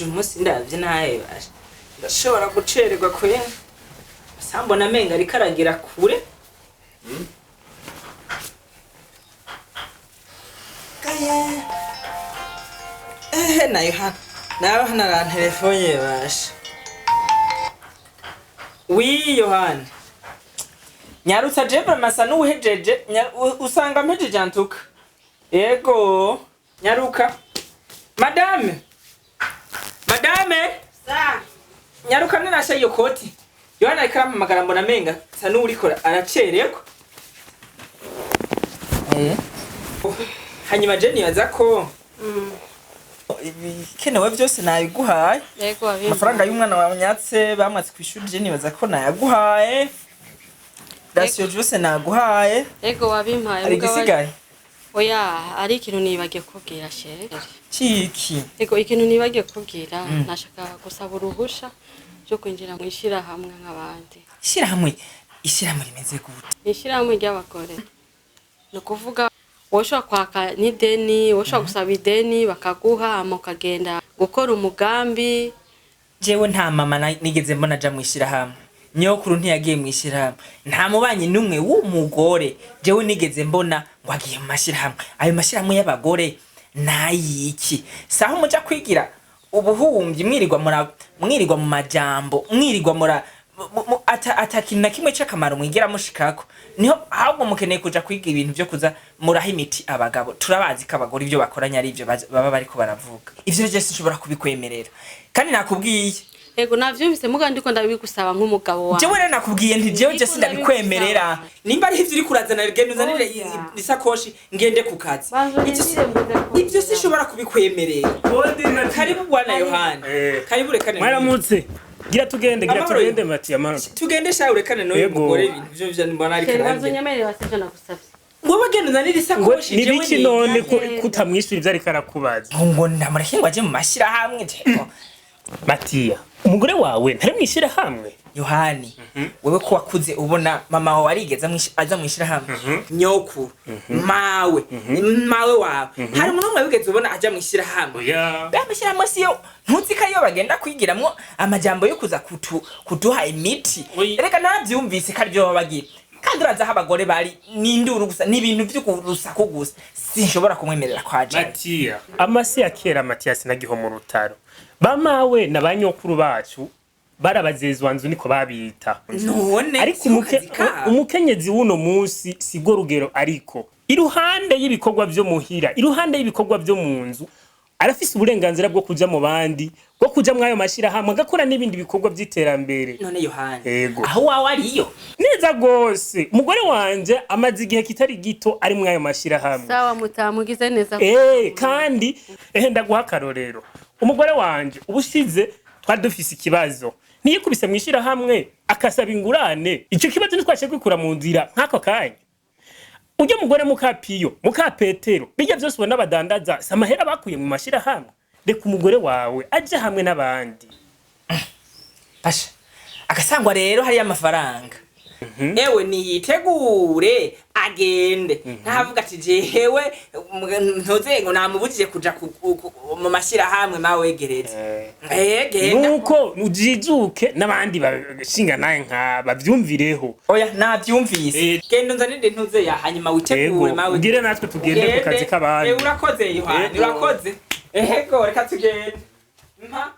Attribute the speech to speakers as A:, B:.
A: Uyu munsi ndavye nawe basha, ndashobora gucererwa kwe sambona amenga ariko aragira kure. Gaye ehe, na Yohana nawe hano arantelefone basha. Wi Yohana, nyarutsa jebra masa n'uwuhejeje, usanga mpejeje antuka. Yego, nyaruka madame, madame.
B: Sa.
A: Nyaruka ninasha iyo koti. Yohana ariko arampamagara, mbona amenga sa n'uwuriko aracererwa. Hanyuma je nibaza ko ibikenewe byose nabiguhaye.
B: Yego, wabimpaye.
A: Amafaranga y'umwana wawe nyatse bamwatse kw'ishuri, je nibaza ko nayaguhaye. Ration byose naguhaye.
B: Yego, wabimpaye.
A: Hari
B: Mugabo
A: igisigaye?
B: Oya, ari ikintu nibagiye kubwira, chéri.
A: Ciki?
B: Yego, ikintu nibagiye kubwira, nashaka gusaba uruhusha ryo kwinjira mu ishirahamwe nk'abandi.
A: Ishirahamwe? Ishirahamwe rimeze gute?
B: Ni ishirahamwe ry'abagore. Ni ukuvuga woshobora kwaka n'ideni, woshobora gusaba ideni bakaguha, hama ukagenda gukora umugambi.
A: Jewe nta mama nigeze mbona aja mw'ishirahamwe, nyokuru ntiyagiye mw'ishirahamwe, nta mubanyi n'umwe w'umugore jewe nigeze mbona ngo agiye mu mashirahamwe. Ayo mashirahamwe y'abagore nayiki? Saho muja kwigira ubuhumbyi, mwirirwa mura, mwirirwa mu majambo, mwirirwa mura ata kintu na kimwe c'akamaro mwigira mushikako. Niho ahubwo mukeneye kuja kwiga ibintu vyo kuza muraha imiti abagabo. Turabazi ko abagore ivyo bakoranya ari ivyo baba bariko baravuga. Ivyo rero sinshobora kubikwemerera, kandi nakubwiye.
B: Yego, navyumvise, muga ndiko ndabigusaba nk'umugabo wawe.
A: Jewe rero nakubwiye nti jewe je
B: Ndiko
A: sindabikwemerera.
B: ndabigusaba.
A: Nimba ari ivyo uriko urazana, genda uzanire
B: Oya.
A: isakoshi ngende ku kazi.
B: Banza urindire mbuze kubwira.
A: Ivyo sinshobora kubikwemerera. Karibu bwana Yohana. Karibu, rekane n'uyu.
C: Mwaramutse. Gira tugende, gira
A: Amahoro.
C: tugende, Mati, amahoro.
A: Tugende sha, urekane n'uyu
C: Yego.
A: mugore. Ibintu vyo vyo mbona ariko
B: Chéri, banza
A: arambwira.
B: unyemerere wasivyo nagusavye.
A: Wowe genda uzanire
C: Ngo
A: isakoshi.
C: ni
A: Jewe
C: biki none ko
B: Genda.
C: kutamwishyura ivyo ariko arakubaza?
A: Ngo ndamureke ngo aje mu mashirahamwe jewe?
C: Matiya, umugore wawe ntari mw'ishyirahamwe?
A: Yohani, wewe ko wakuze ubona mama wawe arigeze aza mw'ishirahamwe, nyokuru, mawe, mawe wawe, hari umuntu umwe wigeze ubona aja mw'ishirahamwe?
C: Oya.
A: Ba mashyirahamwe siyo ntuzi ko ariyo bagenda kwigiramwo amajambo yo kuza kuduha imiti?
C: Oya.
A: Reka naravyumvise ko arivyo baba bagira, kandi urazi aho abagore bari n'induru gusa, n'ibintu vy'urusaku gusa. Sinshobora kumwemerera ko ajayo.
C: Matiya, amasi ya kera, Matiyasi nagiho mu rutaro, bamawe na ba nyokuru bacu barabazezwa nzu, niko babita.
A: None
C: ariko
A: siko kazi kabo.
C: Umukenyezi w'uno munsi sigo rugero, ariko iruhande y'ibikorwa vyo muhira, iruhande y'ibikorwa vyo mu nzu, arafise uburenganzira bwo kuja mu bandi, bwo kuja mw'ayo mashirahamwe, agakora n'ibindi bikorwa vy'iterambere.
A: None Yohani,
C: Yego.
A: aho wawe ariyo?
C: Neza gose, umugore wanje amaze igihe kitari gito ari mw'ayo mashirahamwe.
B: Sawa, mutamugize neza.
C: Kandi ehe, ndaguha akarorero. Umugore wanje ubushize twari dufise ikibazo, ntiyikubise mw'ishirahamwe akasaba ingurane? Ico kibazo ntitwashe kwikura mu nzira nk'ako kanya? Ujya mugore muka Piyo, muka Petero, bijya vyose ubona badandaza, si amahera bakuye mu mashirahamwe? Reka umugore wawe aje hamwe n'abandi.
A: Pasha agasangwa rero hariyo amafaranga. Ewe, niyitegure agende, ntavuga ati jewe ntuze ngo namubujije kuja mu mashyirahamwe mawegereze. Genda.
C: Nuko ujijuke n'abandi bashinga nawe nka bavyumvireho.
A: Oya, navyumvise. Genda unzanire ntuze ya, hanyuma witegure.
C: Yego,
A: Mawe
C: ugire natwe tugende ku kazi k'abandi.
A: Urakoze Yohani.
C: Yego.
A: Urakoze. Ehego, reka tugende mpa.